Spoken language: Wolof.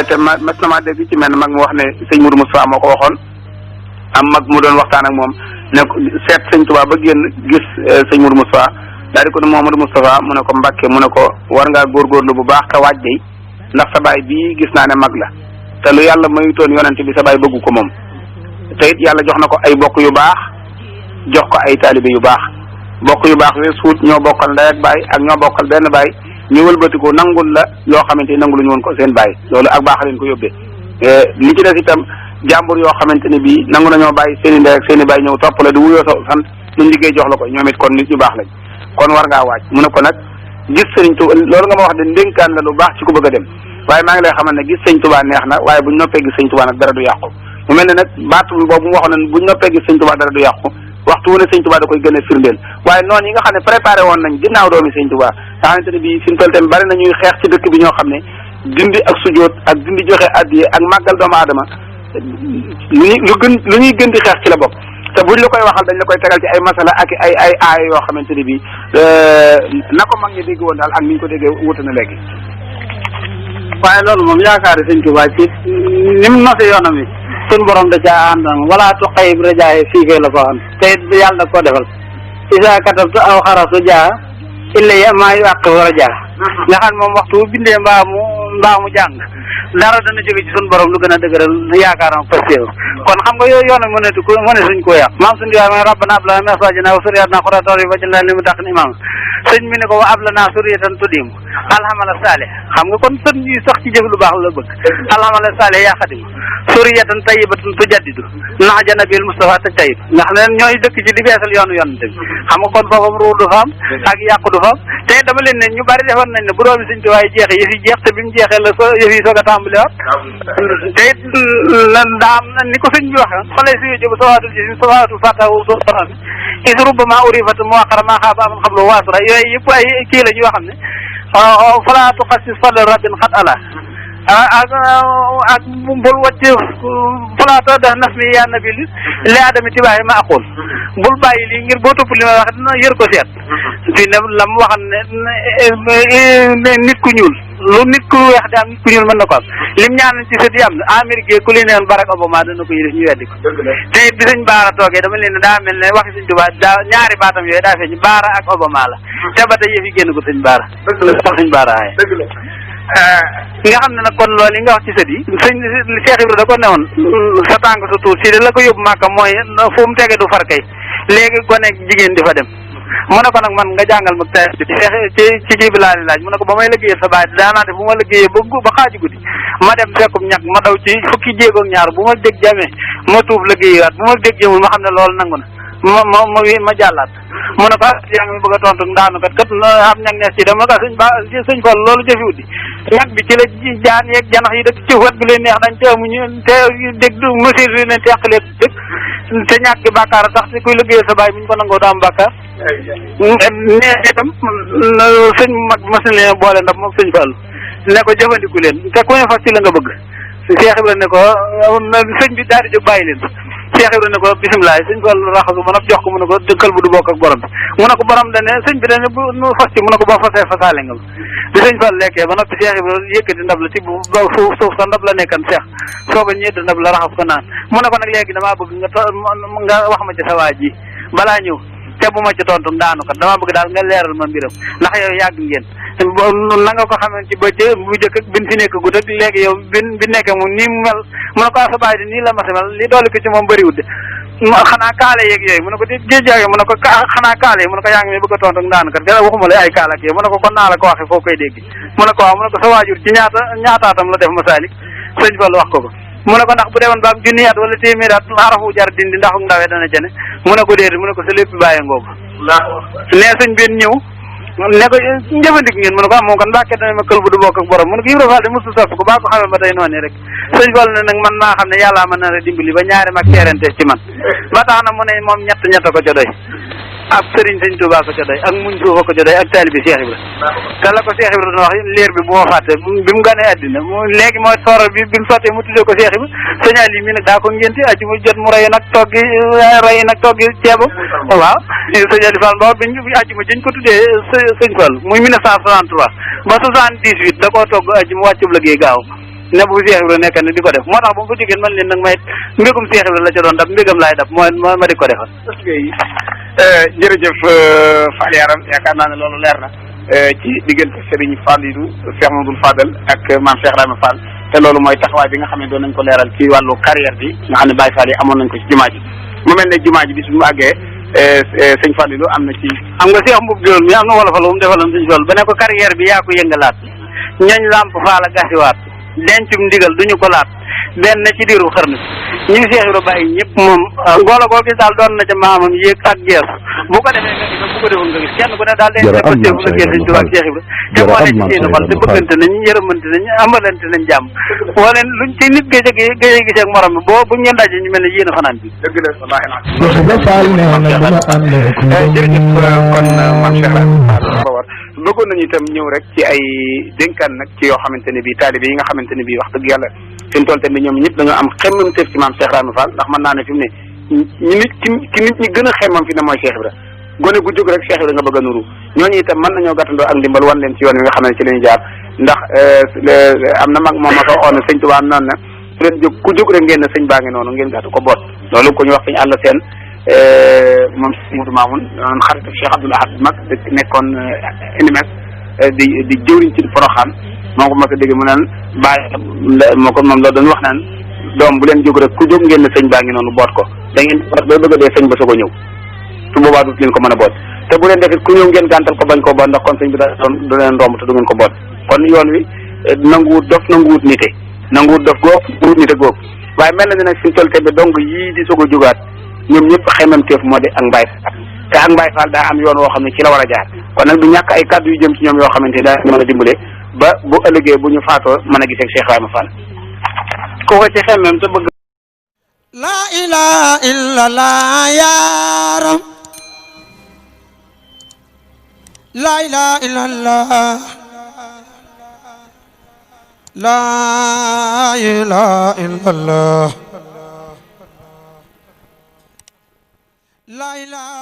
te mas na maa dégg ci mel mag mu wax ne sëñ Mourou Moustapha moo ko waxoon am mag mu doon waxtaan ak moom ne ko seet sëñ Touba ba génn gis sëñ Mourou Moustapha daal di ko ne Mouhamadou Moustapha mu ne ko Mbàkke mu ne ko war ngaa góorgóorlu bu baax te waaj day ndax sa baay bii gis naa ne mag la te lu yàlla mayutoon yonent bi sa baay bëggu ko moom te it yàlla jox na ko ay bokk yu baax jox ko ay taalibe yu baax bokk yu baax wees fuut ñoo bokkal ndey ak baay ak ñoo bokkal benn baay ñu wëlbatiku nangul la loo xamante ni nanguluñu woon ko seen baay loolu ak baax leen ko yóbbee li ci des itam jàmbur yoo xamante ne bii nangu nañoo bàyyi seen i ndey ak seen i baay ñëw topp la di wuyoo sa sant luñ liggéey jox la ko ñoom it kon nit ñu baax lañ kon war ngaa waaj mu ne ko nag gis sëriñ Tuubaa loolu nga ma wax de ndénkaan la lu baax ci ku bëgg a dem waaye maa ngi lay xamal ne gis sëñ Tuubaa neex na waaye buñ noppee gis sëñ Tuubaa nag dara du yàqu mu mel ne nag baatu boobu mu waxoon ne buñ noppee gis sëñ Tuubaa dara du yàqu waxtu wu ne sëñ Tuubaa da koy gën a firndeel waaye noonu yi nga xam ne préparé woon nañ ginnaaw doomi sëñ Tuubaa nga xamante ne bii fi mu toll tamit bari na ñuy xeex ci dëkk bi ñoo xam ne dindi ak sujoot ak dindi joxe addiye ak màggal doomu aadama lu ñuy gën di xeex ci la bopp te buñ la koy waxal dañ la koy tegal ci ay masala ak ay aaya yoo xamante ne bii na ko mag ñi dégg woon daal ak ni ñu ko déggee wuute na léegi. waaye loolu moom yaakaari sëñ Tuubaa ci ni mu nose yoonam wi suñ borom da caa ànd wala tuqayib rajaaye fii kay la ko xam te it yàlla da koo defal isa katabtu aw xarasu jaa illa ya maa yu àq war a jaa nga xam moom waxtu bu bindee mbaa mu jàng dara dana jóge ci suñ borom lu gën a dëgëral yaakaaram pastéef kon xam nga yooyu yoon mënetuñ koo yàq maam suñu diwaan mooy rabbana ab lana min azwajina wa surriyatina qurrata a'yun waj'alna lil muttaqina imama sëñ mi ne ko wa ab lana surriyatan tudim alhamala salih xam nga kon sën yi sax ci jëf lu baax la bëgg alhamala salih yaa xadim surriyatan tayyibatan tujaddidu naxja nabil Mustafa ta tayyib nga xam ne ñooy dëkk ci di beesal yoonu te xam nga kon foofu ruur du fa am ak yàqu du fa am te dama leen ne ñu bari defoon nañ ne bu doomi sëñ Tuubaa jeexee yëf yi jeex te bi mu jeexee la yëf yi soog a tàmbali waat te it daa am ni ko sëñ bi waxee xale si jóg sawaatul ji sawaatul fatawu soxna is rubbama urifat muwaqara ma xaaba aman xablu waasura yooyu yëpp ay kii la ñu yoo xam ne fala tuxassis fadl rabbin xat ala ak bul wàcc falaata da nas mi yaa nabi li adami tibaayi ma aqul bul bàyyi lii ngir boo topp li may wax dina yër ko seet fii ne la mu waxan ne nit ku ñuul lu nit ku weex di am nit ku ñuul mën na ko am lim ñaan ci sët yi am na Amérique ku li neen Barack Obama dana ko yëdef ñu weddi ko te bi sëñ Baara toogee dama leen ne daa mel ne waxi sëñ Tuubaa daa ñaari baatam yooyu daa feeñ Baara ak Obama la te ba tey yëf yi génn ko sëñ Baara sax sëñ Baara aaye nga xam ne nag kon loolu yi nga wax ci sët yi sëñ Cheikh Ibra da ko newoon sa tànk sa tuut si de la ko yóbbu Màkka mooy fu mu tege du far kay léegi gone jigéen di fa dem mu ne ko nag man nga jàngal ma ci bi laa laaj mu ne ko ba may liggéeyee sa baay daanaa def bu ma liggéeyee ba xaaju guddi ma dem fekkum ñàkk ma daw ci fukki jéegoog ñaar bu ma dégg jamee ma tuub liggéeyaat bu ma dégg jëmul ma xam ne loolu nangu na ma jàllaat mu ne ko yaa ngi bëgg a tontu daanu kat am ñag nees ci dem mu ne ko sëñ Fall loolu jëfiwut di ñag bi ci la jaan yeeg janax yi dëkk ci wet bi leen neex dañ te amuñu te dégg mesure yi leen teqalee dëkk te ñàkk gi bàkkaar tax te kuy liggéeyal sa baay bu ñu ko nangoo daa am bàkkaar ne itam sëñ mag mas na leen boole ndam moom sëñ Fall ne ko jëfandiku leen te ku ne fas ci la nga bëgg Cheikh Ibrahima ne ko sëñ bi daal di jóg bàyyi leen Cheikh Ibrahima ne ko bisimilah sëñ Fall raxasu ba noppi jox ko mu ne ko dëkkal bu du bokk ak borom bi mu ne ko borom dane sëñ bi dane bu nu fas ci mu ne ko boo fasee fasaale nga bi sëñ Fall lekkee ba noppi Cheikh Ibrahima yëkkati ndab la ci suuf sa ndab la nekkan Cheikh soo ko ñëwee ndab la raxas ko naan mu ne ko nag léegi damaa bëgg nga wax ma ci sa waa ji balaa ñëw te bu ma ci tontu daanu kat damaa bëgg daal nga leeral ma mbiram ndax yow yàgg ngeen na nga ko xamee ci bëccëg bu njëkk ak bin fi nekk gudd ak léegi yow bi nekkee mu nii mu mel mu ne ko sa baay di nii la ma mel li doole ko ci moom bëriwul de xanaa kaale yeeg yooyu mu ne ko di jéjjaaye mu ne ko xanaa kaale yi mu ne ko yaa ngi may bëgg a tontu daanu kat gën a waxuma la ay kaala ak yow mu ne ko kon naa la ko waxee foo koy dégg mu ne ko waaw mu ne ko sa waajur ci ñaataatam la def masaalik sëñ Fall wax ko mu ne ko ndax bu demoon ba am junni at wala téeméeri at arafu jar dindi ndax ndawee dana jene mu ne ko déedéet mu ne ko sa lépp bàyyi ngoogu nee sëñ bi ñëw ne ko njëfandik ngeen mu ne ko am moom kan mbàkkee dana ma kël bu du bokk ak borom mu ne ko Ibra Fall de mosu sopp ko baa ko xamee ba tey noonu rek sëñ Fall ne nag man maa xam ne yàllaa mën na la dimbali ba ñaari mag teerante ci man ba tax na mu ne moom ñett ko ca doy ab sëriñ sëñ Tuubaa ko ca doy ak muñ suufa ko ca doy ak taalibi Cheikh Ibra te la ko Cheikh Ibra doon wax liir bi bu ma fàtte bi mu ganee àddina léegi mooy sooral bi mu sottee mu tuddee ko Cheikh Ibra sëñ Ali mi nag daa ko ngénte aji mu jot mu rey nag toggi ceebam waaw sëñ Ali Fall Mbawar biñ aji ma jëñ ko tuddee sëñ Fall muy 1963 ba 78 da koo togg aji mu wàccub liggéey gaaw ne bu Cheikh Ibra nekk ne di ko def moo tax ba mu fa jógee man leen nag may mbégum Cheikh Ibra la ca doon dab mbégam laay dab ma di ko defal. jërëjëf Fall Yaram yaakaar naa ne loolu leer na ci diggante Serigne Fallilou Cheikh Mamadou Fadal ak maam Cheikh Ibrahima Fall te loolu mooy taxawaay bi nga xam ne doon nañ ko leeral ci wàllu carrière bi nga xam ne Baye Fall yi amoon nañ ko ci jumaa ji mu mel ne jumaa ji bis bu mu àggee sëñ Fallilou am na ci. xam nga Cheikh Mboub Diol mi am na wolofal bu mu defaloon sëñ Fall ba ne ko carrière bi yaa ko yëngalaat ñooñ lamp faala gasiwaat dencum ndigal duñu ko laat benn ci diiru xarnu ñu ngi Cheikh Ibra bàyyi ñëpp moom ngoola koo gis daal doon na ca maamam yéeg ak gees bu ko defee nga gis bu ko deful nga gis kenn ku ne daal dañ ko teefu la gis sëñ Tuubaa ak Cheikh Ibra te moo ne ci seen xol te bëggante nañ yërëmante nañ amalante nañ jàmm boo leen luñ ci nit géej gisee ak morom bi boo buñ ngeen daje ñu mel ne yéen a fanaan bi dëgg la wallaahi jërëjëf kon maam Cheikh Ibrahima bëggoon nañu itam ñëw rek ci ay dénkaan nag ci yoo xamante ne bii taalibe yi nga xamante ne bii wax dëgg yàlla fi mu toll tamit ñoom ñëpp dañoo am xemmemteef ci maam Cheikh Ibrahima Fall ndax mën naa ne fi mu ne ñu nit ki nit ñi gën a xemmam fi ne mooy Cheikh Ibra gone gu jóg rek Cheikh Ibra nga bëgg a nuru ñooñu itam mën nañoo gàttandoo ak ndimbal wan leen ci yoon wi nga xam ne ci lañu jaar ndax am na mag moom ma ko waxoon ne sëñ Tuubaa noonu na su leen jóg ku jóg rek ngeen ne sëñ baa ngi noonu ngeen gàttu ko boot loolu ko ñu wax sëñ àll seen moom sëñ Mudu Maamun noonu xaritu Cheikh Abdoul Ahad mag nekkoon NMS di jëwriñ ci Poroxaan moo ko ma ko dégg mu naan bàyyi moo ko moom loolu doon wax naan doom bu leen jóg rek ku jóg ngeen ne sëñ baa ngi noonu boot ko da ngeen boot ba bëgg a dee sëñ ba soog a ñëw su boobaa dut leen ko mën a boot te bu leen defit ku ñëw ngeen gàntal ko bañ koo boot ndax kon sëñ bi du leen romb te du ngeen ko boot kon yoon wi nanguwut dof nanguwut nite nanguwut dof góob nanguwut nite góob waaye mel na ne nag suñu toll bi dong yii di soog a jógaat ñoom ñëpp xemam teef moo di ak Mbaye Fall te ak Mbaye Fall daa am yoon woo xam ne ci la war a jaar kon nag du ñàkk ay kàddu yu jëm ci ñoom yoo xamante ne daa mën a dimbale ba bu ëllëgee bu ñu faatoo mën a gisee ak Cheikh Ibrahima Fall ku ko ci xemam te bëgg la ilaha illallah yaaram la ilaha illallah la ilaha illallah la ilaha